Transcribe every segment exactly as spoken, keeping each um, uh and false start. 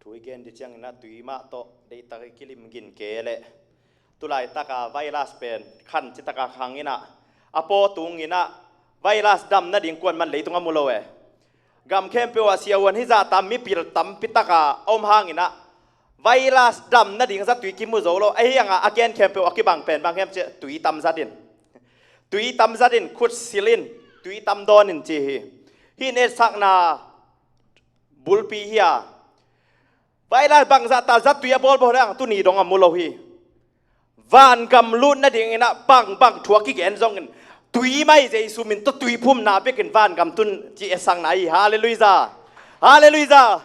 Thu i gen ding ciangin ah tui mah tawh deihtak i kilim gin kei leh, tu laitaka virus pen khan citaka khang in ah, a paw tung in ah virus dam nading kuaman leitung a mu lo e. Gam khempeuh ah siavuan hizah tam mipil tampi taka a om hangin ah virus dam nading zatui kimu zo lo. Ahi hangah a gen khempeuh a kibang pen bang hiam cih leh tui tam zat in, tui tam zat in, khut sil in, tui tam dawn in ci hi. Hih netsakna bulpi hi a, virus bangzah ta zatui a bawlbawl hang tuni dong a mu lo hi. Vangam lut nadingin ah bangbang thu a kigen zongin, tui mah hi, Jesu min tawh tui phumna bekin vangam tun ci etsakna hi. Halleluiah. Halleluiah.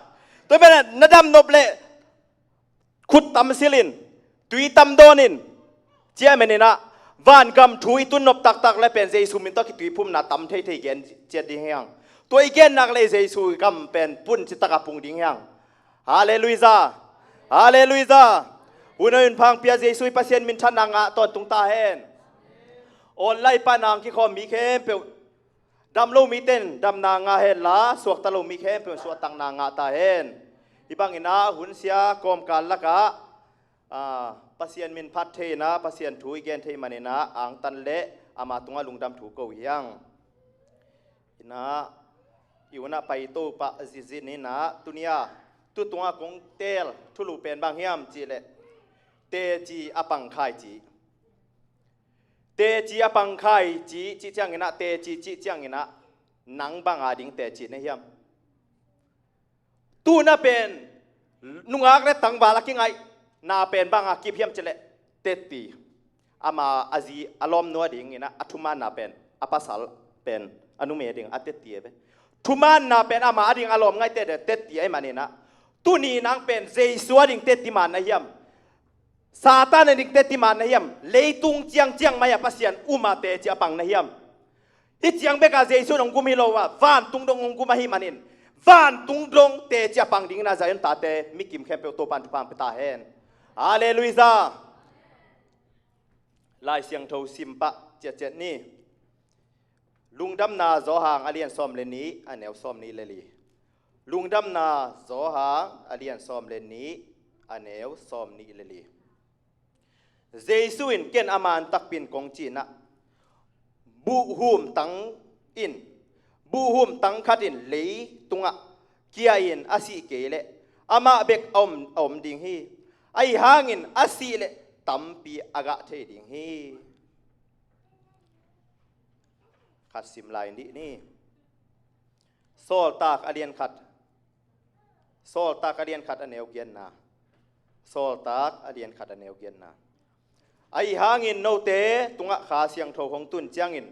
Tua pen ah na dam nop leh khut tam sil in, tui tam dawn in, ci a manin ah vangam thu i tun nop taktak leh pen Jesu min tawh kitui phumna tam theithei gen ciat ding hi hang. Tua i gen nak leh Jesu gam pen pun citaka pung ding hi hang. Halleluiah. Halleluiah. Hun a hun phang pia Jesu i Pasian minthanna ngah tawntung ta hen. Online pan a hong kikhawm mi khempeuh, dam lo mite in damna ngah hen la, suakta lo mi khempeuh in suahtakna ngah ta hen. Hih bangin ah hun sia kawmkal lakah, ah, Pasian min phat thei in ah, Pasian thu i gen thei manin ah angtan leh ama tungah lungdam thu ko hi hang. In ah, i un ah pai to pah zitzit in ah, tuni-a tu tungah kong teel thulu pen bang hiam cih leh, teci a pang khaici. Teci a pang khaici cih ciangin ah, teci cih ciangin ah nang bang a ding teci na hiam? Tu na pen nungak leh tangval a kingaihna pen bang a kip hiam cih leh, tetti. Ama a zi a lawmnu a dingin ah a thumaanna pen, a pasal pen a numei a ding a tetti a ve. Thumaanna pen ama a ding a lawmngaihte a tetti ahih manin ah, tuni nang pen Jesu a ding tetti man na hiam? Satan a ding tetti man na hiam? Leitung ciangciang mah a Pasian um a teci a pang na hiam? Hih ciang bekah Jesu in hong gum hi lo a, vantung dong hong gum ahih manin, vantung dong teci a pang dingin ah Zion tate, mikim khempeuh Topa'n thupha pia ta hen. Halleluiah. Lai Siangtho sim pah ciatciat ni. Lungdamna Johan a lian sawm le nih, a neu sawmnih le li. Lungdamna Johan a lian sawm le nih, a neu sawmnih le li. Jesu in, ken a man takpi in kong ci-in ah, buhhum tang in, buhhum tang khat in leitungah kia-in a sih kei leh, amah bek a om, a om ding hi. Ahi hangin a sih leh tampi a gah thei ding hi. Khat sim lai dih ni. Sawltak a lian khat. Sawltak a lian khat a neu giatna. Sawltak a lian khat a neu giatna. Ahi hangin note tungah Kha Siangtho hong tun ciangin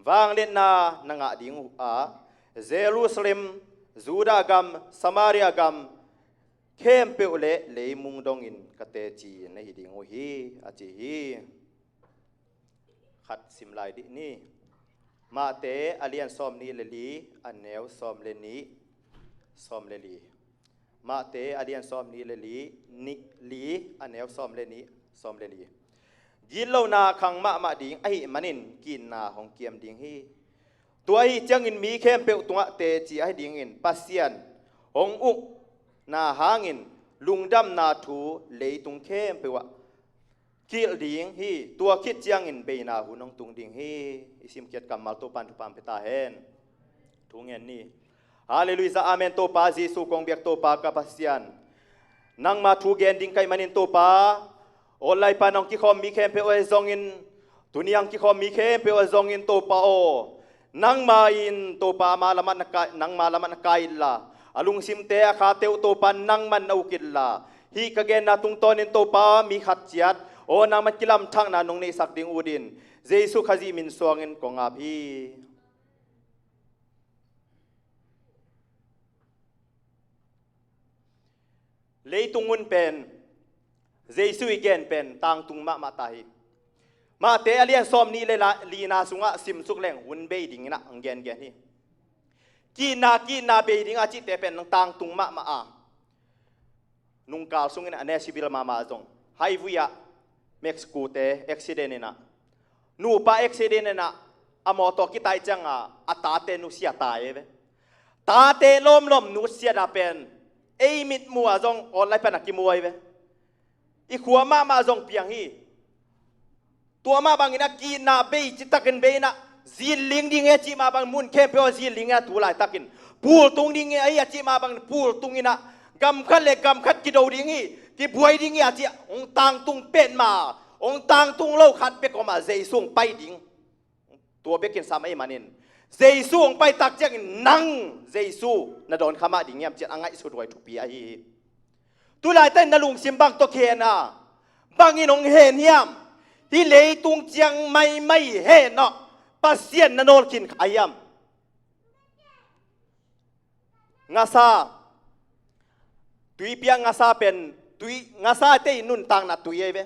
vangliatna na ngah ding uh a, Jerusalem, Judah gam, Samaria gam khempeuh le leimung dongin ka teci na hi ding uh hi, a ci hi. Khat sim lai dih ni. Mate a lian sawmnih le li, a neu sawm le nih, sawm le li. Mate a lian sawmnih le li, nih, li, a neu sawm le nih, sawm le li. Gitlohna khang mahmah ding ahih manin ki-itna hong kiam ding hi. Tua ahih ciangin mi khempeuh tungah teci ahi dingin Pasian hong ukna hangin lungdamna thu leitung khempeuh ah kilh ding hi. Tua khit ciangin beina hun hong tung ding hi. I simkhiat kammal Topa'n thupha pia ta hen. Thu ngen ni. Halleluiah, amen. Topa Jesu, kong biak Topa ka Pasian, nangma thu gen ding ka hih manin Topa, online pan hong kikhawm mi khempeuh ahi zongin, tuni hong kikhawm mi khempeuh ahi zongin Topa aw, nangma in Topa ama lamah na kai, nangma lamah na kai inla, a lungsimte a khate uh Topa nangman na uk inla, hih ka genna tungtawnin Topa mi khat ciat aw, nangman kilamthakna nong neihsak ding utin Jesu Khazih min suangin kong ap hi. Leitung hun pen, Jesu i gen pen tangtung mahmah ta hi. Mate a lian sawmnih le la-, lina sungah simsuk leng hun bei dingin ah hong gengen hi. Ki-itna, ki-itna bei ding a cihte pen tangtung mahmah a, nungkal sungin a Nashville mahmah zong, highway ah Mexico te accident in ah, nupa accident in ah, a mawtaw kitaih ciangin a tate nusia tai ve. Tate lawmlawm nusiatna pen Ei mitmuh ah zong online pan a kimuai ve. I khua mahmah zong piang hi. Tua mah bangin a kihna bei citakin bei inah, zinling ding hi a cih mah bangin mun khempeuh ah zinling hi a, tu laitakin pultung ding hi a cih mah bangin pultung inah, gam khat le gam khat kido ding hi, kibuai ding hi a cih hong tangtung petmah, hong tangtung lo khat bek om a, Jesu hong pai ding. Tua bekin sam ahih manin Jesu hong pai tak ciangin nang Jesu na dawn kha mah ding hiam cih a ngaihsut huai thupi ahi hi. Tulaitak in na lungsim bang tawh khen a, bangin hong hen hiam? Hih leitung ciang maimai hen aw, Pasian na nawlkhin kha hiam? Ngasa, tuipi ah ngasa pen, tui, ngasa te i nuntakna tui ahi ve.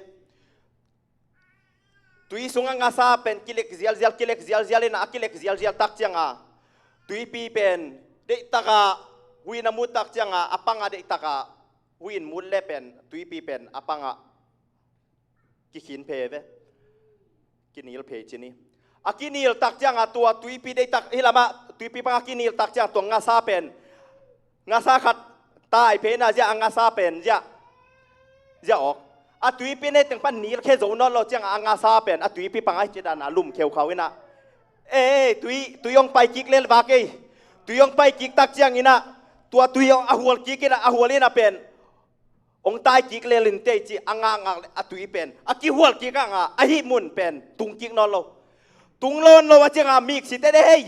Tui sungah ngasa pen kilek zialzial, kilek zialzial inah, a kilek zialzial tak ciangah tuipi pen deihtakah hui in a mut tak ciangah, a pangah deihtakah hui in mut le pen tuipi pen a pangah kikhin phei ve. Kinil phei cin hi. A kinil tak ciangah tua tuipi deihtak hih lamah tuipi pangah kinil tak ciangah tua ngasa pen, ngasa khat tai phei inah ziah, a ngasa pen ziah, ziah awk. A tuipi nei teng pan nil khe zo nawn lo ciangah a ngasa pen a tuipi pangah hih ci dan a lum kheukhau inah, ei, tui, tui hong pai kik lel vak ei. Tui hong pai kik tak ciang inah tua tui hong a hual kik inah, a hual inah pen hong tai kik lel in tei ci a ngakngak le a tui pen a kihual kik a ngah, ahih mun pen tung kik nawn lo. Tung nawn lo a ciangah miksi te de hei,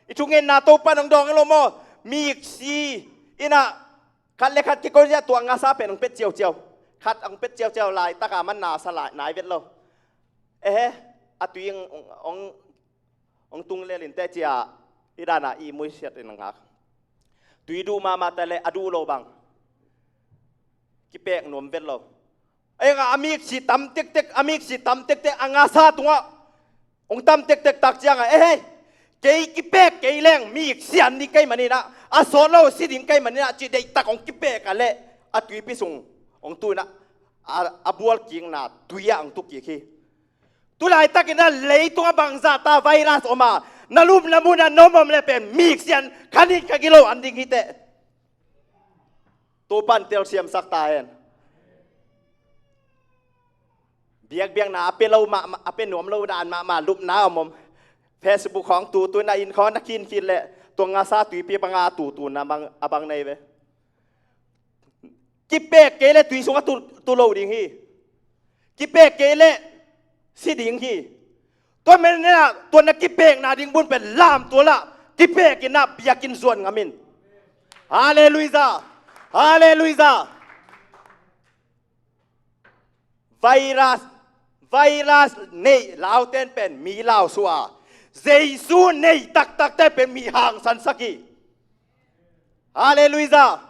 i thungetna Topan hong dawng lo maw? Miksi inah khat le khat kiko ziah, tua ngasa pen hong pet ciauciau. Khat hong pet ciauciau laitakah man nasa lai nai vet lo. Ehe, a tui hong, hong, hong tung lel in teh cia, i danah i muisiat in a ngak. Tui duh mahmah ta le a duh lo bang kipek nuam vet lo. Ei nga a miksi tam tektek, a miksi tam tektek, a ngasa tungah hong tam tektek tak ciangah, eh, kei kipek kei leng miksi an ding kei maninah, a sawt lo si ding kei maninah ci deihtak hong kipek a leh a tuipi sung hong tu inah, a, a bual kikna tui ah hong tu kik hi. Tulaitakin a leitungah bangzahta virus om a, na lupna munah na om om le pen miksi an khanin kha gilo an ding hi teh. Topan telsiamsak ta hen. Biakbiakna a pia lo mah, a pia nuam lo dan mahmah lupna om om. Facebook khawng tutun a inn khawng na khinkhin le tua ngasa tuipi banga tutun a bang, a bang nei ve. Kipek kei le tui sungah tu, tu lo ding hi. Kipek kei le si ding hi. Tua men inah tua na kipekna ding bun pen lamtual ah kipek inah biakinn zuan ngam in. Halleluijah. Halleluijah. Virus, virus neih laute'n pen mi lausuah a, Jesu neih taktakte pen mi hangsansak hi. Halleluijah.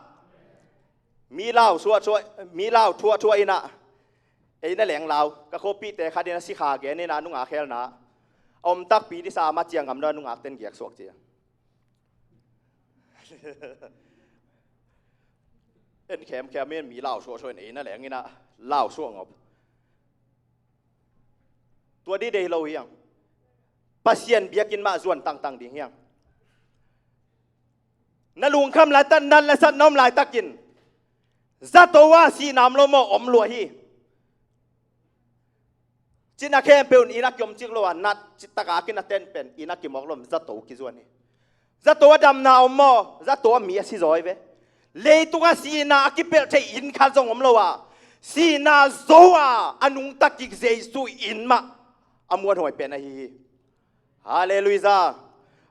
Mi lau suahsuah, mi lau thuahsuah inah, ei na leng lau, ka khuapihte khat inah sikha gen inah nungak khelna a om takpi disa, ama ciang ngam lo a nungakten giaksuak cia. En khemkhem in mi lau suahsuah in ei na leng inah lau suah ngop. Tua dih deih lo hiang. Pasian biakinn mah zuan tangtang ding hiang. Na lungkham laitak, na lasat na om laitakin zato ah sihna om lo maw? Om lua hi. Cina khempeuh in inn a kiom cik lo a, nat citaka kinaten pen inn a kimawk lo, zato kizuan hi. Zato a damna om maw? Zato a mi a si zaw hi ve. Leitungah sihna a kipelh thei inn khat zong om lo a, sihna zo a a nungta kik Jesu inn mah a muanhuai pen ahi hi. Halleluijah.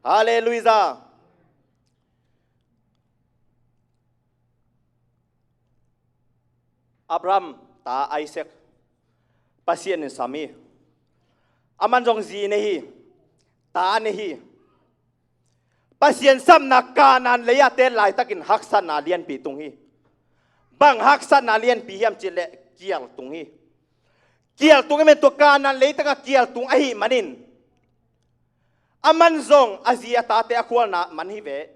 Halleluijah. Abraham ta Isaac Pasian in sam hi. Aman zong zi nei hi. Ta nei hi. Pasian sapna Kanaan lei a ten laitakin haksatna lianpi tung hi. Bang haksatna lianpi hiam cih leh kial tung hi. Kial tung hi men, tua Kanaan leitaka kial tung ahih manin aman zong a zi a tate a khualna man hi ve.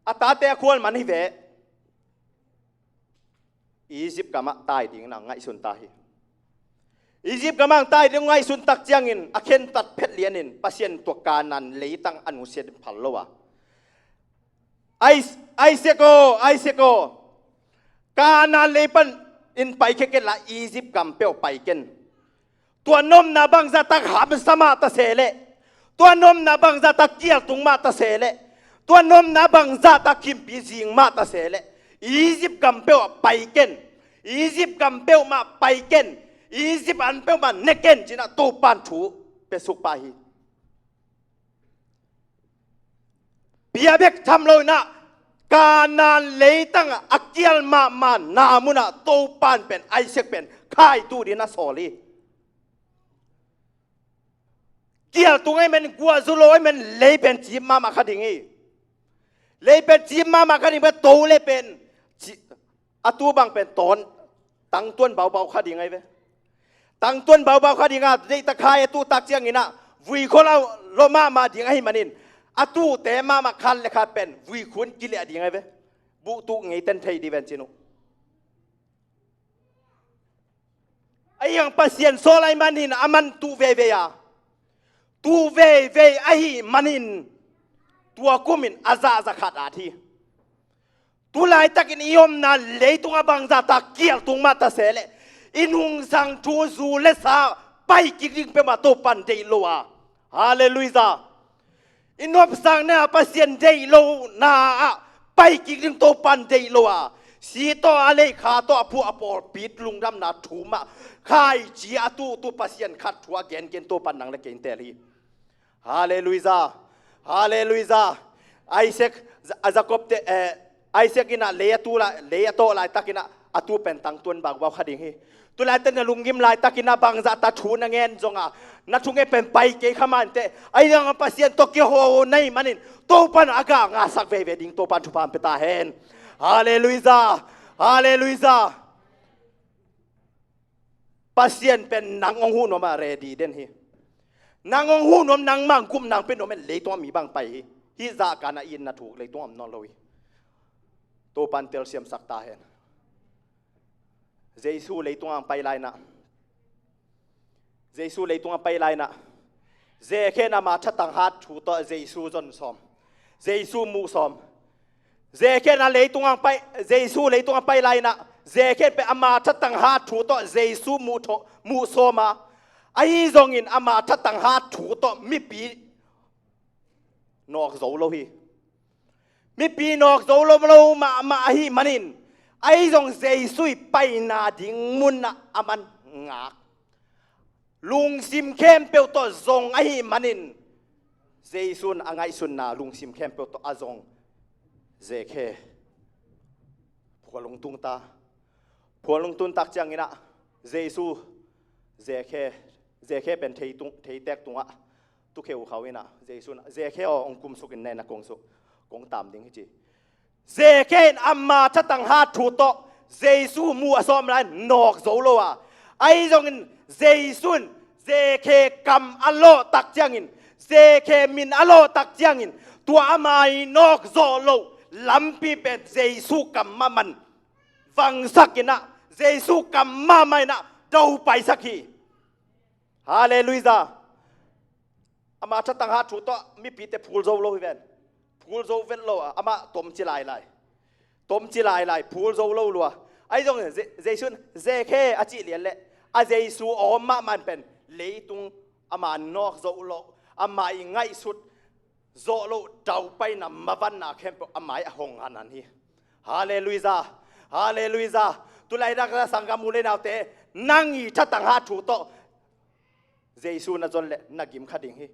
A tate a khual man hi ve. Egypt gamah tai ding na ngaihsun ta hi. Egypt gamah tai ding ngaihsun tak ciangin a khentat phet lianin Pasian tua Kanaan leitang a nusiat phal lo a, Isaac aw, Isaac aw, Kanaan lei panin paikhia ken la, Egypt gam peuh pai ken. Tua na omna bangzah tak hamsa mah ta se leh, tua na omna bangzah tak kial tung mah ta se leh, tua na omna bangzah tak khimpi zing mah ta se leh, Egypt gam peuh ah pai ken. Egypt gam peuh mah pai ken. Egypt an peuh mah ne ken, ci-in ah Topan thu piasuk pah hi. Pia bek tham lo-in ah, Kanaan leitang ah a kial mahmah na munah Topan pen Isaac pen khaitu dingin a sawl hi. Kial tung ahih manin, guah zu lo ahih manin, lei pen cip mahmah kha ding hi. Lei pen cip mahmah kha ding, pen to le pen ci-, a tu bang pen tawn, tangtuan baubau kha ding ahi ve. Tangtuan baubau kha ding a, deihtak khai a tu tak ciangin ah, vui khua lo mahmah ding ahih manin, a tute mahmah khat le khat pen vui khun kiliah ding ahi ve. Buh tuh ngei ten thei dih ven cin uh. Ahi zong Pasian sawl ahih manin, aman tuh veivei a, tuh veivei ahih manin, tua kumin a zahzah khat at hi. Tu laitakin i omna leitung a bangzah tak kial tung mah ta se leh, i nungsang thu, zu le sa pai kik ding peuhmah Topan deih lo a. Halleluiah. I nopsakna Pasian deih lohna ah pai kik ding Topan deih lo a. Si tawh a lei, kha tawh a phuah, a pawlpi lungdamna thu mah khaici a tuhtuh Pasian khat thu a gengen Topan nang le kei in teel hi. Halleluiah. Halleluiah. Isaac, a Jacob te, eh, Isaac in ah lei a tu lai, lei a tawh laitakin ah a tu pen tangtuan baubau kha ding hi. Tu laitak na lunggim laitakin ah bangzah tak thu na ngen zong a, na thunget pen pai kei kha mah inteh. Ahi zong a Pasian tawh kiho na hih manin, Topan a gah ngahsak veivei ding Topan thupha hong pia ta hen. Halleluiah. Halleluiah. Pasian pen nang hong huh nuam a ready den hi. Nang hong huh nuam, nangmah gupna hong pia nuam in leitung a mi bang pai hi. Hih zah kan a i na thuk leitung a om nawn lo hi. Topan telsiamsak ta hen. Jesu leitung a pai lai-in ah, Jesu leitung a pai lai-in ah, Zekhe in ama thatang hat thu tawh Jesu zon sawm, Jesu muh sawm. Zekhe in a leitung a pai, Jesu leitung a pai lai-in ah, Zekhe in pen ama thatang hat thu tawh Jesu muh tho-, muh sawm a. Ahi zongin ama thatang hat thu tawh mipi nawk zo lo hi. Mipi nawk zo lo, lo mahmah ahih manin, ahi zong Jesu i paina ding munah aman ngak. Lungsim khempeuh tawh zong ahih manin, Jesu in a ngaihsutna lungsim khempeuh tawh a zong Zekhe phual hong tung ta. Phual hong tun tak ciangin ah, Jesu, Zekhe, Zekhe pen thei tung, thei tek tungah tukheu khau in ah, Jesu in ah, Zekhe aw, hong kumsuk in, na inn ah kong suk, kong tam ding hi, ci. Zekhe in ama thatang hat thu tawh Jesu muh a sawm lai, nawk zo lo a. Ahi zongin Jesu in Zekhe kam a lawh tak ciangin, Zekhe min a lawh tak ciangin, tua ama i nawk zawh loh lampi pen Jesu kam mahmah in vangsak in ah, Jesu kam mahmah in ah do paisak hi. Halleluiah. Ama thatang hat thu tawh mipite phul zo lo hi ven. Phul zo vet lo a, amah tomci lailai. Tomci lailai, phul zo lo lua. Ahi zong Je-, Jesu in Zekhe a cih lian leh, a Jesu a om mahmah in pen leitung ama nawk zo lo, ama i ngaihsut zawh loh daupaina, mavanna khempeuh a mai a hong hanhan hi. Halleluiah. Halleluiah. Tu laitak a sanggam u le naute, nang i thatang hat thu tawh Jesu na zon leh na gim kha ding hi.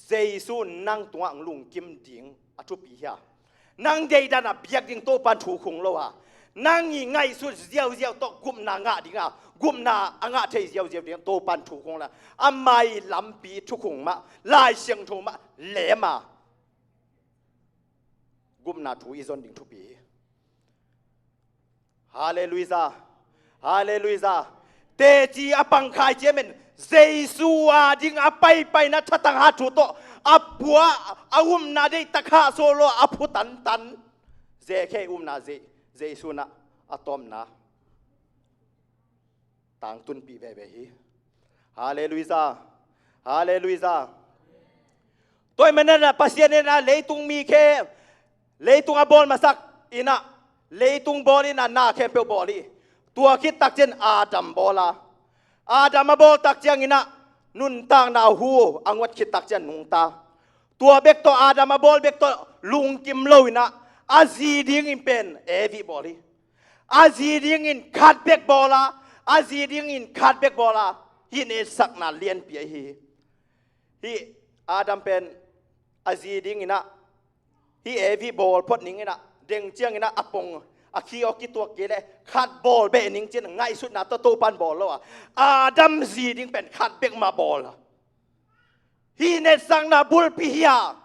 Jesu nang tungah hong lungkim ding a thupi hi a. Nang deihdan a biak ding Topan thu khung lo a. Nang i ngaihsut ziauziau tawh gupna ngah ding a, gupna a ngah thei ziauziau ding Topan thu khung lo a. Ama i lampi thukhung mah, Lai Siangtho mah lem a, gupna thu i zon ding thupi hi. Halleluiah. Halleluiah. Teci a pang khaici ahih manin, Jesu a ding a paipaina thatang hat thu tawh a phuah, a upna deihtak hahsuah lo a phu tantan. Zekhe upna, Je-, Jesu in ah a tawpna tangtunpih veve hi. Halleluiah. Halleluiah. Menena Pasian in a leitung mi khe, leitung a bawl masak in a, leitung bawl in a na khempeuh bawl hi. Tua khit takciang Adam bawl a, Adam a bawl takciang in a, nuntakna hu a ngot khit takciang nungta. Tua bek tawh Adam a bawl bek tawh lungkim lo in a, a zi dingin pen Evi bawl hi. A zi dingin khat bek bawl a, a zi dingin khat bek bawl a, hih na etsakna lianpi ahi hi. Hih Adam pen a zi dingin a, hih Evi bawl phot ning in a, deng ciangin a, a pong a khi aw kituak kei leh khat bawl beh ning ci-in ngaihsutna tawh Topan bawl lo a, Adam zi ding pen khat bek mah bawl a. Hih na etsakna bulpi hi a.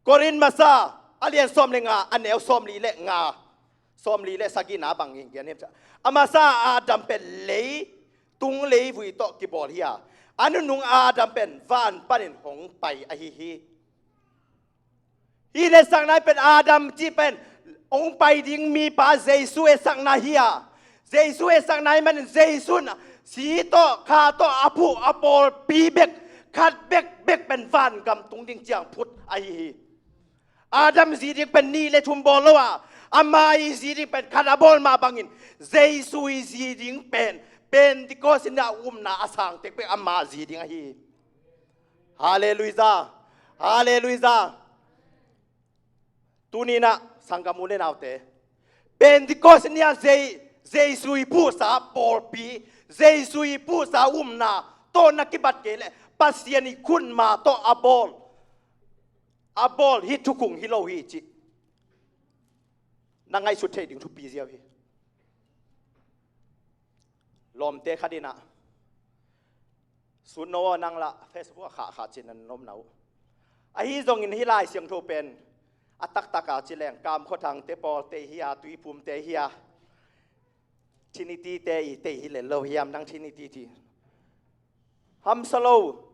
Korin masa a lian sawm le nga, a neu sawmli le nga, sawmli le sagihna bang in gen hiam cih leh, a masa Adam pen leitung leivui tawh kibawl hi a, a nunung Adam pen van panin hong pai ahi hi. Hih na etsakna pen Adam cih pen hong pai ding mipa Jesu etsakna hi a, Jesu etsakna ahih manin Jesu in si tawh kha tawh a phuh a pawlpi bek khat bekbek pen vangam tung ding ciang phut ahi hi. Adam zi ding pen nih le thum bawl lo a, ama zi ding pen khat a bawl mah bangin Jesu zi ding pen Pentecost in a upna a sang tektek ama zi ding ahi hi. Halleluiah. Halleluiah. Tuni in a sanggam u le naute, Pentecost ni-a Zei-, Jesu i phuhsa pawlpi, Jesu i phuhsa upna tawh na kibat kei leh Pasian i khutma tawh a bawl, a bawl hih thukhun hi lo hi cih na ngaihsut theih ding thupi ziau hi. Lawmte khat in a, sut no aw, nang lah Facebook ah khahkhah cih na nopna uh. Ahi zongin hih Lai Siangtho pen a taktak a ci leng Kam Khua Thangte pawlte hi a, Tuiphumte hi a, Trinity-te i tei hi lel lo hiam, nang Trinity ci hamsa lo.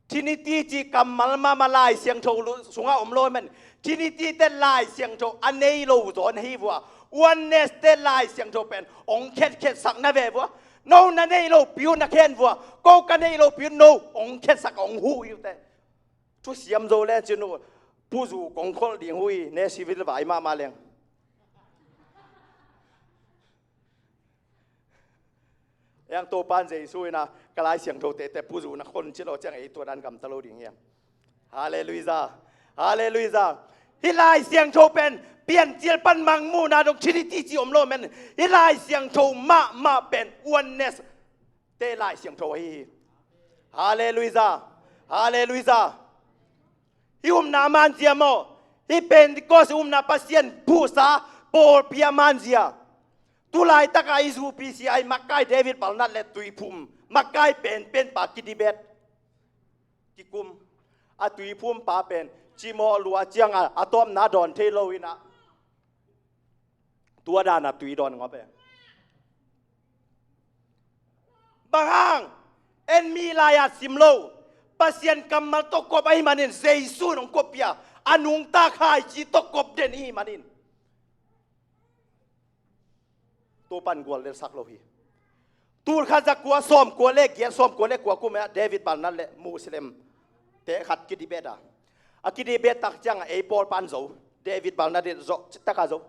Trinity cih kammal mahmah Lai Siangtho lu-, sungah om lo ahih manin Trinity-te Lai Siangtho a nei lo zaw na hi vua. Oneness-te Lai Siangtho pen hong khetkhetsak na ve vua. No na neih lopi uh na khen vua, ko ka neih lopi uh no hong khetsak hong huh hi uh teh. Thusiam zo le cin uh, Pu Zu kong kholh ding uh hi, ne civil vai mahmah leng. Eng Topan Jesu in a ka Lai Siangtho tete Pu Zu na khon ci lo ciang ei tua dan gamta lo ding hiam? Halleluiah. Halleluiah. Hih Lai Siangtho pen Piancil pan Mangmuhna dong Trinity ci om lo men, hih Lai Siangtho mahmah pen oneness te Lai Siangtho ahi hi. Halleluiah. Halleluiah. Hih upna a manzia maw? Hih Pentecost upna, Pasian phuhsa pawlpi a manzia. Tulaitaka i zu P C I makai David Balnat le Tuiphum makai penpen pa kidibet, kikum. A Tuiphum pa pen cimawh lua cianga a tawpna dawn thei lo in a, tua dana tui dawn ngawp e. Bang hang? En mi lai-at sim lo. Pasian kammal tawh kop ahih manin Jesu in hong koppih a, a nungta khaici tawh kop den ihih manin Topan guallelsak lo hi. Tulkhat zakua sawmkua le giat, sawmkua le kua kum ah David Balnat le Muslim te khat kidibet a, a kidibet tak cianga ei pawlpan zo. David Balnat in zo, citak a zo.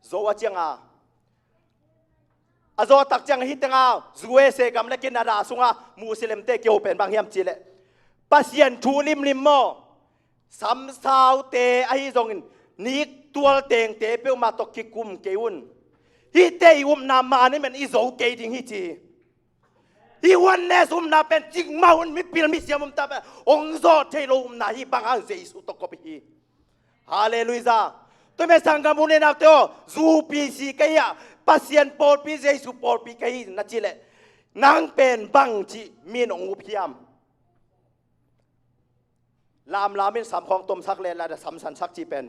Zo a cianga, a zo tak cianga hih tenga U S A gam le Canada sunga Muslim te kiho pen bang hiam cih leh, Pasian thu limlim maw, samsaute ahi zongin niktual tengte peuhmah tawh kikum kei un. Hihte i upna man ahih manin i zo kei ding hi ci hi. Hih oneness upna pen cikmah hun mipil misiam upna pen hong zawh thei lo upna hi, bang hang Jesu tawh kop hi. Halleluiah. Tua ahih manin sanggam u le naute aw, zu P C ka hi a, Pasian pawlpi, Jesu pawlpi ka hi na cih leh, nang pen bang cih mi in hong up hiam? Lamlam in sam khawng tomsak le lada sam sansak cih pen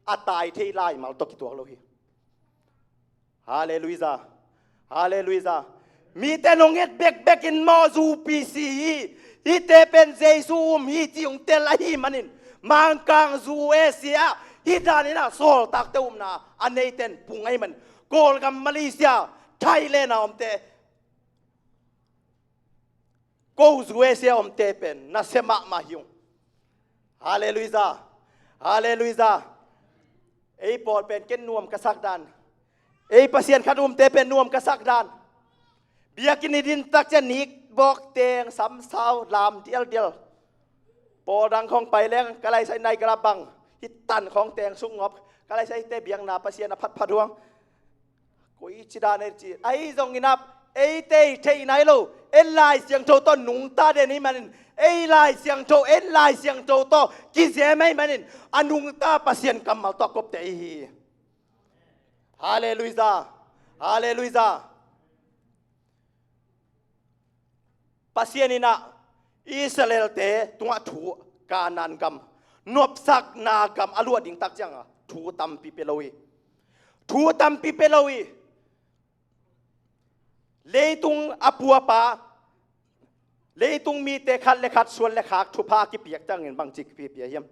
a tai thei laimal tawh kituak lo hi. Halleluiah. Halleluiah. Mite nong et bekbek in maw, zu P C hi, hihte pen Jesu um hi ci hong tel ahih manin Mangkang zu Asia ah hih danin a sawltakte upna a neite in pung ahih manin Kawlgam, Malaysia, Thailand a omte Ko U S A omte pen nasia mahmah hi ung. Halleluiah. Halleluiah. Ei pawl pen ken nuam ka sak dan, ei Pasian khat umte pen nuam ka sak dan. Biakinn i din tak ciang nik bawk teng samsau lam dialdial. Pawl dang khong pai leng ka laisai nai galap bang hi tan khong teng suk ngop. Ka laisai te biakna Pasian a phatphat huang. Koi ci dan ei ci ahi zongin ah eite i theih nai lo, ei Lai Siangtho tawh nungta den ahih manin, ei Lai Siangtho, ei Lai Siangtho tawh kizem ahih manin, a nungta Pasian kammal tawh kopte i hi. Halleluiah. Halleluiah. Pasian in ah Israelte tungah thu, Kanaan gam, nopsakna gam a luah ding tak ciangah thu tampi pia lo hi. Thu tampi pia lo hi. Leitung a puapa, leitung mite khat le khat suan le khak thupha kipiak ciangin bangci kipia hiam?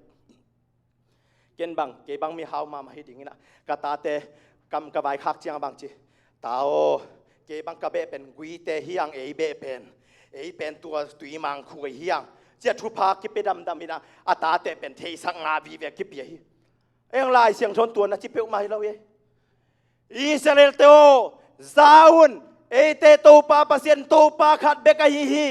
Ken bang, kei bang mihau mahmah hi dingin ah ka tate kam ka vaikhak ciang bangci, ta aw, kei bang ka beh pen guite hi hang, ei beh pen, ei pen tua tui mangkhuai hi hang, ci-a thupha kipia damdam in ah a tate pen theisak ngah vive kipia hi. Ei hang Lai Siangtho in tua na ci peuhmah hi lo hi. Israelte aw, za un, eite Topa Pasian Topa khat bek ahi hi.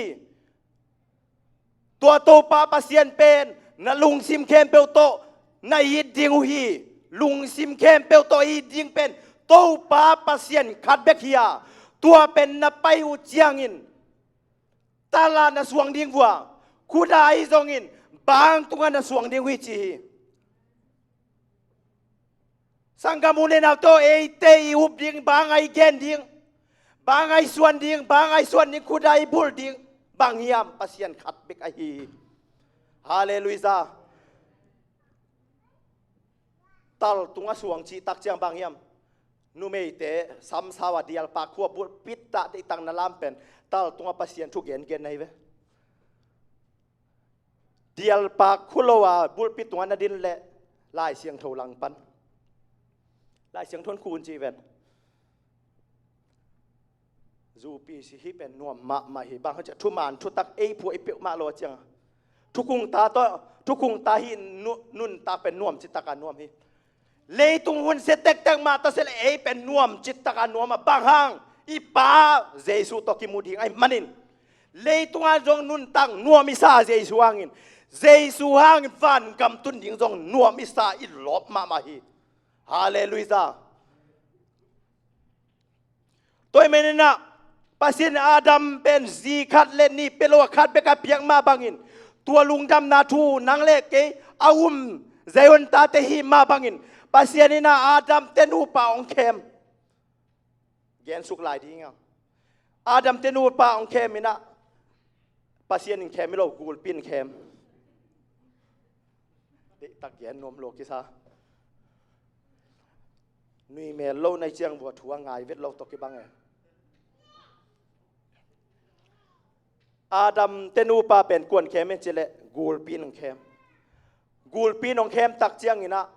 Tua Topa Pasian pen na lungsim khempeuh tawh na it ding uh hi. Lungsim khempeuh tawh it ding pen Topa Pasian khat bek hi a, tua pen na pai uh ciangin tal ah na suang ding uh a, khut ah ahi zongin bang tungah na suang ding uh hi ci hi. Sanggam u le naute aw, eite i up ding, bang a i gen ding, bang a i suan ding, bang a i suan ding, khut a i bulh ding, bang hiam? Pasian khat bek ahi hi. Halleluiah. Tal tungah suang cih tak ciang bang hiam? Numeite samsau a dialpak khua bulpit ah deihtak na lam pen tal tungah Pasian thu gengen na hi ve. Dialpak khua lo a bulpit tungah na din leh Lai Siangtho langpan. Lai Siangtho in khun ci ven. Zupi si hih pen nuam mahmah hi, bang hang ciah thuman thutak ei phuah i peuhmah lo a ciang a, thukhungta tawh, thukhungta hih nu-, nuntak pen nuam citak a nuam hi. Leitung hun sia tektek mah ta se leh ei pen nuam citak a nuam a, bang hang? I Pa Jesu tawh kimu ding ahih manin. Leitung ah zong nuntak nuam i sa Jesu hangin, Jesu hangin vangam tun ding zong nuam i sa, i lawp mahmah hi. Halleluiah. Tua ahih manin ah Pasian in Adam pen zi khat le nih pia lo a khat bek a piak mah bangin, tua lungdamna thu nang le kei a um Zion tate hih mah bangin, Pasian in ah Adam te nupa hong khem. Gen suk lai ding a, Adam te nupa hong khem in ah, Pasian in khem hi lo, gulpi in khem. Deihtak gen nuam lo kisa. Nui mel lo na hih ciang vua thu a ngai vet lo tawh kibang e. Adam te nupa pen kua'n khem hiam cih leh gulpi in hong khem. Gulpi in hong khem tak ciangin ah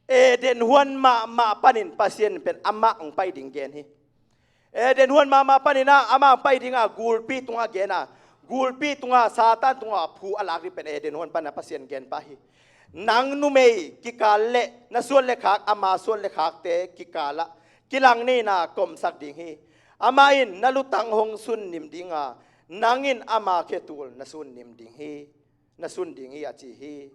Eden huan mahmah panin Pasian pen amah hong pai ding gen hi. Eden huan mahmah panin ah amah hong pai ding a, gulpi tungah gen a, gulpi tungah, Satan tungah phu a lak ding pen Eden huan panin ah Pasian gen pah hi. Nang numei kikal le na suan le khak, ama suan le khakte kikal ah kilangneihna ka omsak ding hi. Amah in na lutang hong sunnim ding a, nang in ama khetul na sunnim ding hi, na sun ding hi, a ci hi.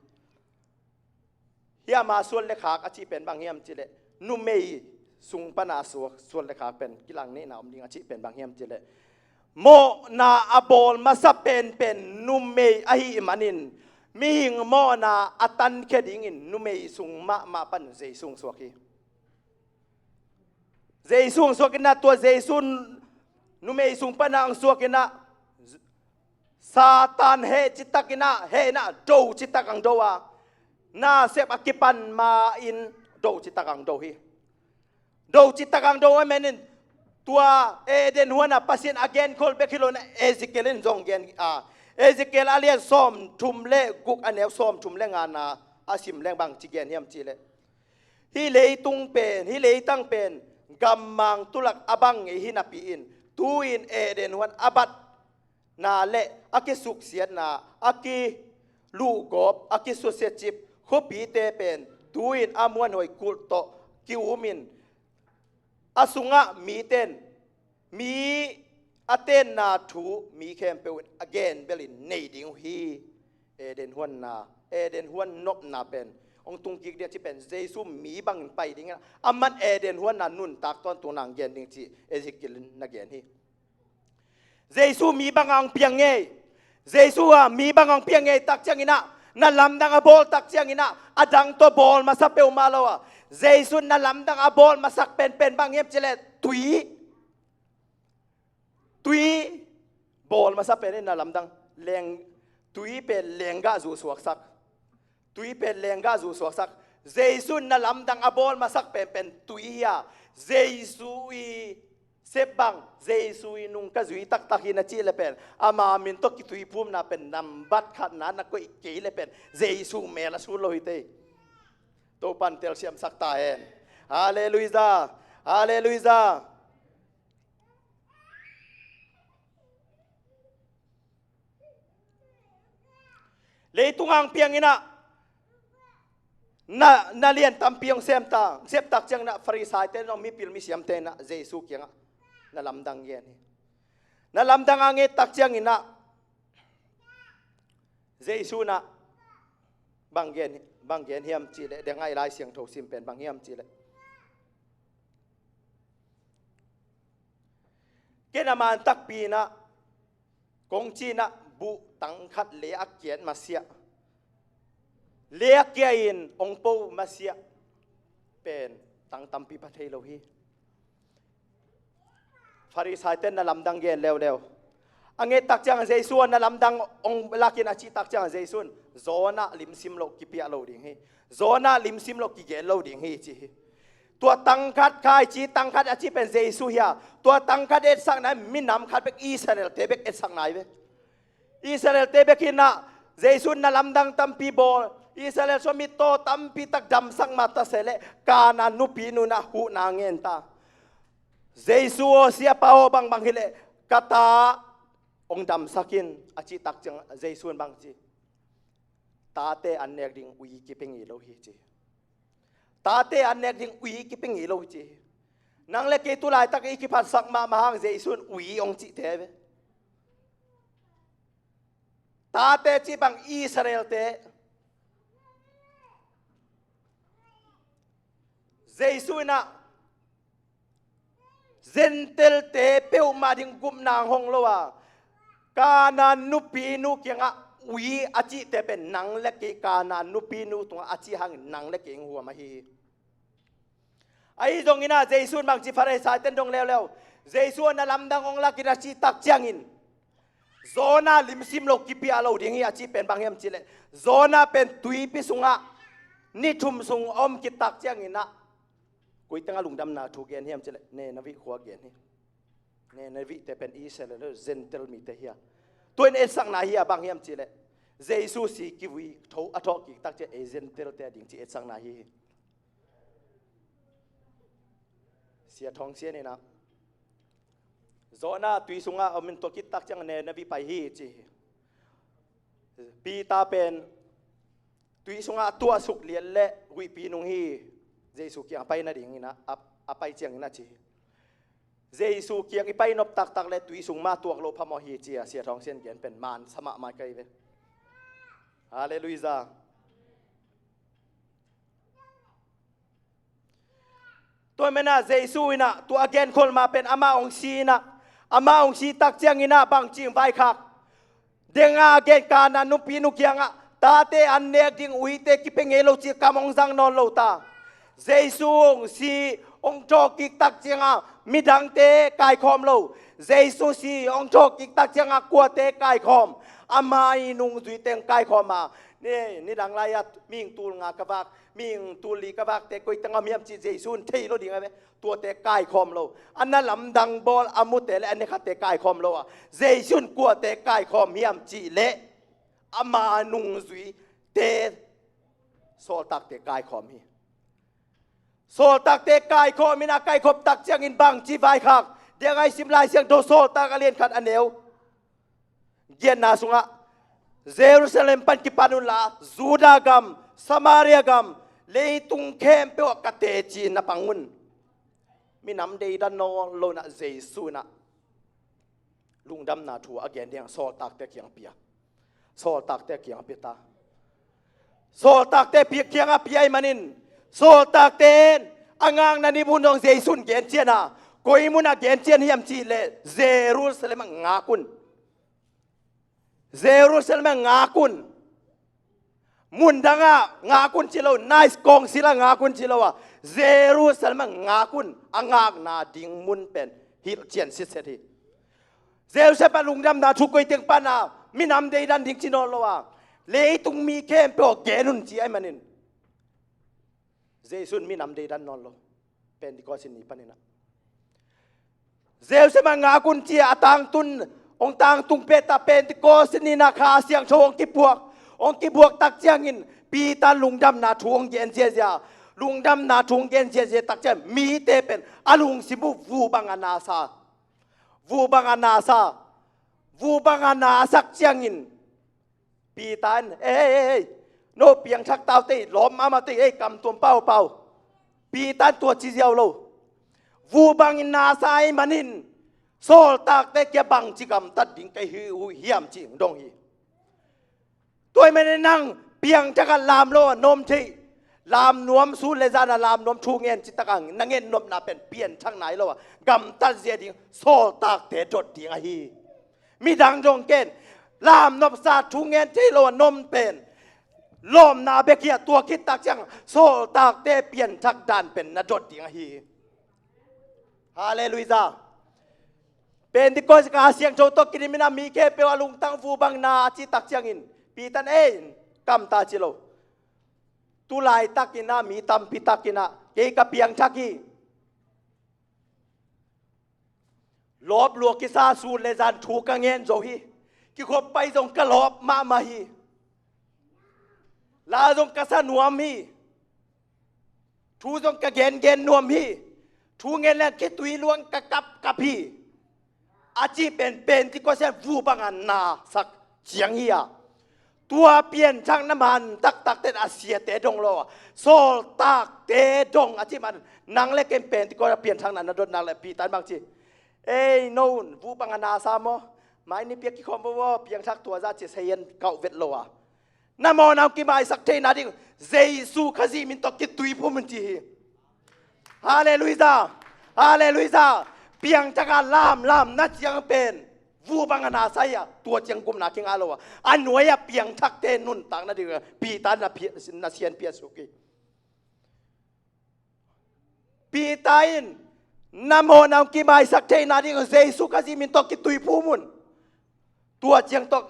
Hih ama suan le khak a cih pen bang hiam cih leh, numei sung pan a suak, suan le khak pen kilangneihna om ding a cih pen bang hiam cih leh, mawhna a bawl masa penpen numei ahih manin, mihing mawhna a tankhia dingin numei sung mahmah pan Jesu hong suak hi. Jesu hong suak in ah, tua Jesu numei sung pan a hong suak in ah, Satan heh citak in ah, heh in ah, do citak hong do a, nasep a kipan ma-in do citak hong do hi. Do citak hong do ahih manin, tua Eden huan ah Pasian a genkhol bek hi lo in ah, Ezekiel in zong gen a, Ezekiel a lian sawmthum le guk, a neu sawmthum le ngana a sim leng bang ci gen hiam cih leh, hih leitung pen, hih leitang pen gammang tulak a bang ngei hi napi-in, tu-in Eden huan a bat na le a kisuksiatna, a kiluhgawp, a kisusiacip khuapite pen tu-in a muanhuai kulh tawh ki-umin, a sungah miten mi a tenna thu mi khempeuh in a gen belin nei ding uh hi. Eden huanna, Eden huan nopna pen hong tung kik ding a ci pen Jesu mi bangin pai ding a, aman Eden huanna nuntak tawntung nang gen ding ci Ezekiel in na gen hi. Jesu mi banga hong piang ngei. Jesu a mi banga hong piang ngei tak ciangin ah, na lamdang a bawl tak ciangin ah, a dang tawh bawl masa peuhmah lo a, Jesu na lamdang a bawl masak penpen bang hiam cileh tui. Tui bawl masa pen in na lamdang leng, tui pen lenggah zu suaksak. Tui pen lenggah zu suaksak. Jesu in na lamdang a bawl masak penpen tui hi a, Jesu i sep bang, Jesu i nung ka zui taktak hi na cih le pen, ama min tawh kituiphumna pen nambat khatna na koih kei le pen Jesu mel a sut lo hi tei. Topan telsiamsak ta hen. Halleluiah. Halleluiah. Leitung ang pianginah na, na lian tampi hong semta, septak cianginah Farisai te nong mipil misiam tenah Jesu kiangah na lamdang gen hi. Na lamdang a nget tak cianginah Jesu nah bang gen, bang gen hiam cihleh, dengah i Lai Siangtho sim pen bang hiam cihleh, ken a man takpi inah kong cinah buh tangkhat le a kiat masiah, le a kia in ong po masiah pen tang tampi pha thei lo hi. Farisai ten na lamdang gen leuleu. A nget tak ciang Jesu na lamdang ong lakin a cih tak ciang Jesu in Jonah limsim loh kipiah lo ding hi. Jonah limsim loh kigen lo ding hi ci hi. Tua tangkhat khai ci, tangkhat a ci pen Jesu hi a, tua tangkhat etsakna minam khat bek, Israel te bek etsakna hi ve. Israel te bek hinah Jesu na lamdang tampi bawl, Israel sua mittaw tampi tak damsak mah ta se leh Kanaan nupi nunah huhna ngen ta. Jesu aw, siapa aw, bangbang hileh ka ta ong damsak in a cih tak ciang Jesu in bang ci? Tate an nek ding ui kipi ngei lo hi ci. Tate an nek ding ui kipi ngei lo hi ci. Nang le kei tu laitak i kiphatsak mahmah hang Jesu in ui ong cihte ve. Tate cih bang Israel te. Jesu inah Gentile te peuhmah ding gupna hong lo a, Kanaan nupi nu kiangah ui a cihte pen nang le kei Kanaan nupi nu tungah a cih hangin nang le kei hong huam ahi hi. Ahi zonginah Jesu in bangci Farisai ten dong leuleu. Jesu a na lamdang ong lakin a cih tak ciangin Jonah limsim loh kipiah lo ding hi a cih pen bang hiam cihleh, Jonah pen tuipi sungah ni thum sung a om kik tak cianginah koi tengah lungdamna thu gen hiam cihleh, Nineveh khua gen hi. Nineveh te pen Israel le Gentile mite hi a. Tua in etsakna hi a, bang hiam cihleh Jesu si kivui tho a thawh kik tak ciang ei Gentile te a ding ci etsakna hi hi. Sia Thawng Sian inah Jonah tui sungah a om in tua kik tak ciang Nineveh pai hi ci hi. Peter pen tui sungah a tuahsuk lian le huihpi nung hi. Jesu kiang a pai nadingin a, a, a pai ciangin a ci hi. Jesu kiang i pai nop taktak le tui sung mah tuak loh phamawh hi ci a Sia Thawng Sian gen pen man sa mahmah kai ve. Halleluiah. Tua menah Jesu inah tua a genkhol ma pen amah hong si inah, amah hong si tak cianginah bangci hong vaikhak? Dengah a gen Kanaan nupi nu kiangah tate an nek ding uite kipi ngei lo ci kam hong zang nawn lo ta. Jesu hong si hong thawh kik tak ciangah midangte kaikhawm lo. Jesu si hong thawh kik tak ciangah kuate kaikhawm? Ama i nungzuite hong kaikhawm a. Ni, nidang lai-ah mihing tul nga ka vak, mihing tul li ka vakte koi tengah om hiam cih Jesu in thei lo ding a ve. Tuate kaikhawm lo. A na lamdang bawl a mute le a nekhate kaikhawm lo a, Jesu in kuate kaikhawm hiam cihleh ama nungzuite sawltakte kaikhawm hi. Sawltakte kaikhawm in a kaikhawm tak ciangin bangci vaikhak? Dengah i sim Lai Siangtho Sawltak a lian khat a neu Giatna sungah Jerusalem pan kipan unla, Judah gam, Samaria gam, leitung khempeuh ah ka teci na pang un. Minam deidan nawn lo in ah Jesu in ah lungdamna thu a gen ding sawltakte kiang pia. Sawltakte kiang pia ta. Sawltakte pia kiang a pia ahih manin, sawltakte in a ngakna ni mun dong Jesu in gen cian a, koi mun a gen cian hiam cih leh Jerusalem ah ngak un. Jerusalem ah ngak un. Mundang ah ngak un ci lo, nice kawngsil ah ngak un ci lo a, Jerusalem ah ngak un, a ngakna ding mun pen hilh cian sitset hi. Jerusalem ah lungdamna thu koi teng pan a, minam deidan ding ci nawn lo a, leitung mi khempeuh ah gen un ci ahih manin, Jesu in minam deidan nawn lo. Pentecost ni panin ah Jerusalem ah ngak un ci a, a tangtun, hong tangtung pet a, Pentecost ni in ah Kha Siangtho hong kipuak. Hong kibuak tak ciangin Peter lungdamna thu hong gen ziazia. Lungdamna thu hong gen ziazia tak ciang mite pen a lungsim uh vu bang a nasa. Vu bang a nasa. Vu bang a nasak ciangin Peter in, "Ei, ei, ei, ei, no piangthak tau tei, lawp mahmah tei, ei, kamtuam paupau." Peter in tua ci ziau lo. Vu bangin nasa ahih manin, sawltakte kia bangci gamtat ding ka hi uh hiam ci dong hi. Tua ahih manin nang piangthak a lam lo a na om thei. Lam nuam, sun le zan a lam nuam, thu ngen ci tak a na ngen nopna pen pianthak nai lo a gamtat zia ding sawltakte dot ding ahi. Midang dong ken, lam nopsa thu ngen thei lo a na om pen lawmna bek hi a, tua khit tak ciang sawltakte pianthak dan pen na dot ding ahi. Halleluiah. Pentecost Kha Siangtho tawh kidim in a mi khempeuh a lungtang vu bang na a cih tak ciangin Peter in, "Ei, kamta ci lo. Tu laitak in a mi tampi tak in a kei ka piangthak hi. Lawp lua kisa, sun le zan thu ka ngen zo hi. Kikhop pai zong ka lawp mahmah hi. La zong ka sa nuam hi. Thu zong ka gengen nuam hi. Thu ngen leng khitui luang ka kapkap hi," a cih pen Pentecost in vu bang a nasak ciang hi a. Tua pianthakna man taktakte in a siate dong lo a, sawltakte dong a cih man, nang le ken Pentecost a pianthakna na dot nak leh Peter in bang ci, "Ei, no un, vu bang a nasa maw? Mai nipi a kikhawm vo vo, piangthak tua zah ci a, sayan kauh vet lo a. Na mawhna hong kimaisak theihna ding Jesu Khazih min tawh kituiphum un," ci hi. Halleluiah. Halleluiah. Piangthak a lamlam na ciang pen vu bang a nasa hi a, tua ciang gupna kingah lo a, a nuai a piangthakte nuntak nading Peter na pia, na sianpia suk hi. Peter in, "Na mawhna hong kimaisak theihna ding Jesu Khazih min tawh kituiphum un. Tua ciang tawh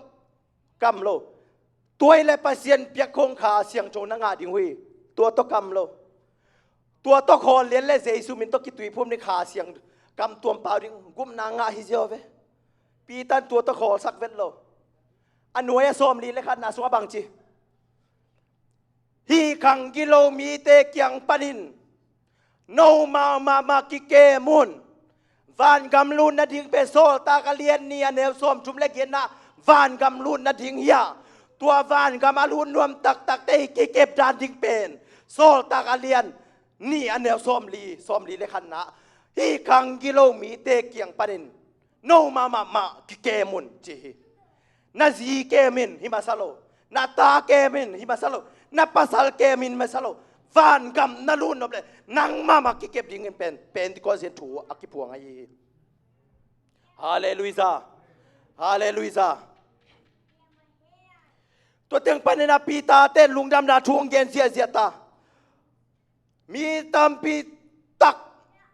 kam lo. Tua hi leh Pasian piak khong Kha Siangtho na ngah ding uh hi. Tua tawh kam lo. Tua tawh khawl lian leh Jesu min tawh kituiphum ding, Kha Siang kamtuam pau ding gupna ngah hi ziau ve." Peter in tua tawh khawlsak vet lo. A nuai a sawmli le khatna sungah bang ci, "Hih khang gilo mite kiang panin, no mahmah kikem un. Vangam lut nading pen Sawltak a lian nih a neu sawmthum le giatna vangam lut nading hi a, tua vangam a lut nuam taktakte i kikep dan ding pen Sawltak a lian nih a neu sawmli, sawmli le khatna, hih khang gilo mite kiang panin no mahmah kikem un," ci hi. Na zi kem in hi masa lo, na ta kem in hi masa lo, na pasal kem in masa lo, vangam na lut nop leh nang mahmah kikep dingin pen Pentecost in thu a kiphuang ahi hi. Halleluiah. Halleluiah. Tua teng panin a Peter ten lungdamna thu hong gen ziahziah ta. Mi tampi tak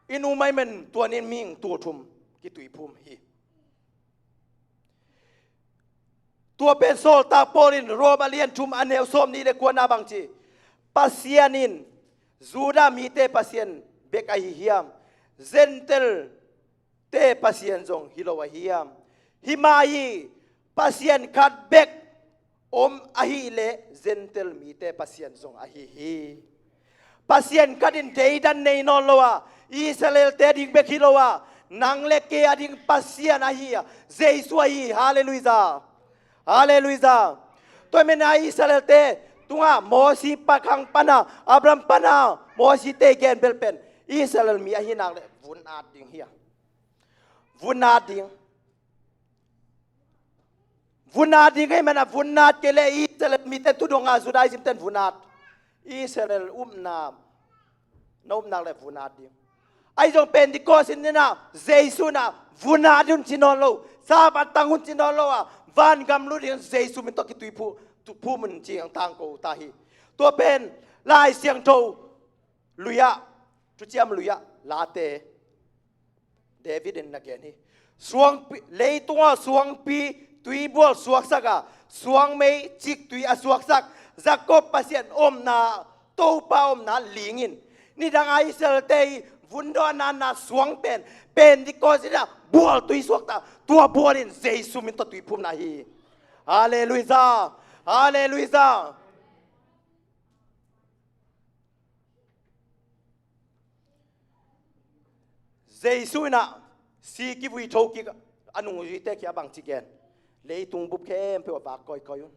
in um ahih man tua ni in mihing tul thum kituiphum hi. Tua pen Sawltak Paul in Rom a lian thum a neu sawmnih le kuana bang ci, "Pasian in Judah mite Pasian bek ahi hiam? Gentile te Pasian zong hi lo ahi hiam? Hi mah hi, Pasian khat bek om ahih leh Gentile mite Pasian zong ahi hi." Pasian khat in deidan nei nawn lo a, Israel-te a ding bek hi lo a, nang le kei a ding Pasian ahi a, Jesu ahi hi. Halleluiah. Halleluiah. Tua ahih manin Israel-te tungah Mosi pakhang pana, Abraham pana, Mosi-te gen bel pen Israel mi ahih nak leh vun at ding hi a. Vun at ding. Vun at ding ahih manin a vun at kei leh Israel mite tu dong a Judaism ten vun at. Israel upna na upna leh vun at ding. Ahi zong Pentecost in na Jesu na vun at un ci nawn lo, Sabbath tang un ci nawn lo a, vangam lut ding Jesu min tawh kitui phu, tu phu mun ci ang tangko ta hi. Tua pen Lai Siangtho lui-ah, Thuciam lui-ah, Late David in na gen hi. Suangpi, leitung ah suangpi tuibual suaksak a, suangmei ciktui a suaksak Jakob Pasian omna, Topa omna ling in. Nidang a Israel-te i vundawnna na suang pen Pentecost in a bual tui suakta, tua bual in Jesu min tawh tui phumna hi. Halleluiah. Halleluiah. Jesu in a si kivui tho kik a nungzuite kiang bangci gen? Leitung bup khempeuh ah vak kawikawi un.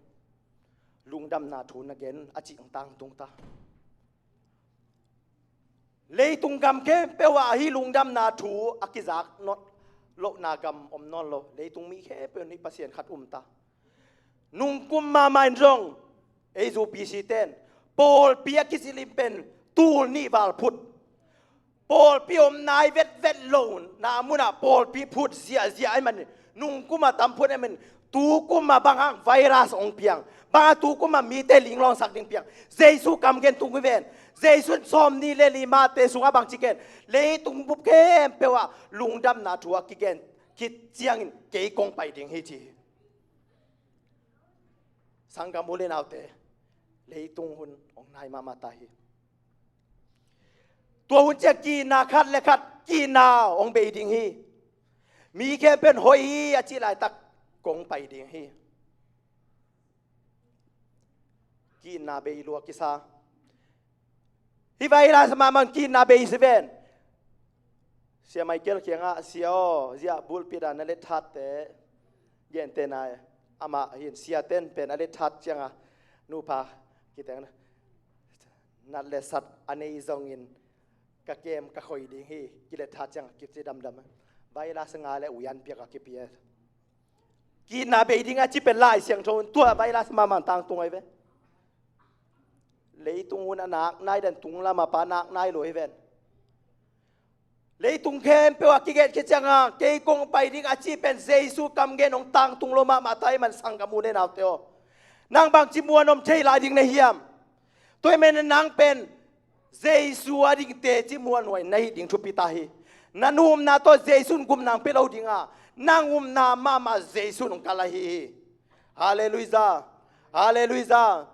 Lungdamna thu na gen un a cih ang tangtung ta. Leitung gam khempeuh ah hih lungdamna thu a kizak nawn lohna gam om nawn lo. Leitung mi khempeuh nih Pasian khat um ta. Nungkum mahmah in zong ei zu P C ten pawlpi a kisilh in pen tul nih val phut. Pawlpi om nai vetvet lo na munah pawlpi phut ziahziah ahih manin nungkum a tam phut ahih manin tukum a bang hang virus hong piang, bang hang tukum a mite linglawngsak ding piang. Jesu kam gen tung hi ven. Jesu in sawmnih le li mate sungah bangci gen? Leitung bup khempeuh ah lungdamna thu a kigen khit ciangin kei kong pai ding hi ci hi. Sanggam u le naute, leitung hun hong nai mahmah ta hi. Tua hun ciang kihna khat le khat kihna hong bei ding hi. Mi khempeuh in hoih hi a cih laitak kong pai ding hi. Kihna bei lua kisa. Hih vai lai sa mahmah kihna bei si ven. Sia Michael kiangah, "Sia aw, ziah bulpit a na let thatte gente nai." Amah hin siaten pen a let that ciangah nupa kiteng nat le sat a nei zongin ka kem ka khoi ding hi, kilet that ciangah kici damdam. Vai lai sa nga le uyan piak a kipia. Kihna bei ding a ci pen Lai Siangtho in tua vai lai sa mahmah tangtung ahi ve. Leitung hun a nak nai dan tung lam a pa nak nai lo hi ven. Leitung khempeuh a kiget khit ciangah kei kong pai ding a ci pen Jesu kam gen hong tangtung lo mahmah ta ahih man sanggam u le naute aw. Nang bangci muan om thei lai ding na hiam? Tua ahih manin nang pen Jesu a ding teci muanhuai na hih ding thupi ta hi. Na nu upna tawh Jesu in gupna hong pia lo ding a, nang upna mahmah Jesu in hong kal ahi hi. Halleluiah. Halleluiah.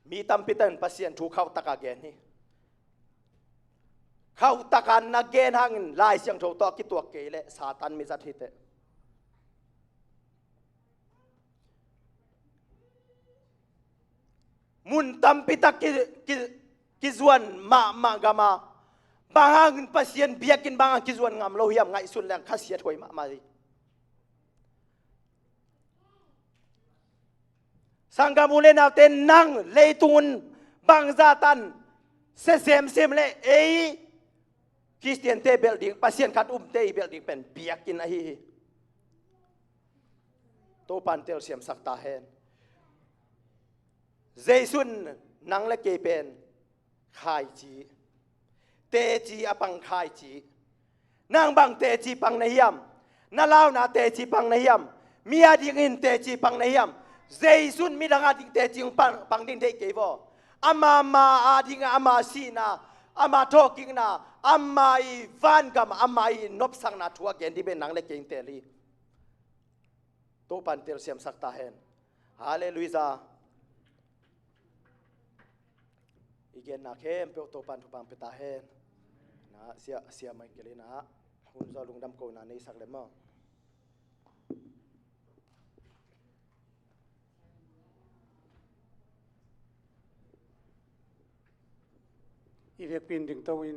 Mi tampi tak in Pasian thu khauhtaka gen hi. Khauhtaka na gen hangin Lai Siangtho tawh a kituak kei leh Satan mi zat hi teh. Mun tampi tak ki, ki, kizuan mahmah gam a, bang hangin Pasian biakinn bang hang kizuan ngam lo hiam? Ngaihsun leng khasiat huai mahmah hi. Sanggam u le naute, nang leitung un bangzah tan sia semsem leh ei Khristiante belh ding, Pasian khat umte i belh ding pen biakinn ahi hi. Topan telsiamsak ta hen. Jesu in nang le kei pen khaici, teci a pang khaici. Nang bang teci pang na hiam? Na launa teci pang na hiam? Mi a dingin teci pang na hiam? Jesu in midang a ding teci hong pang, pang ding deih kei vaw. Ama ma a ding, ama sihna, ama thawhkikna, ama i vangam, ama i nopsakna thu a gen ding pen nang le kei in tel hi. Topan telsiamsak ta hen. Halleluiah. I genna khempeuh Topan thupha pia ta hen. Na, sia, sia Michael in a hun zaw lungdam kohna nei sak leh maw. I vekpi in dingto in.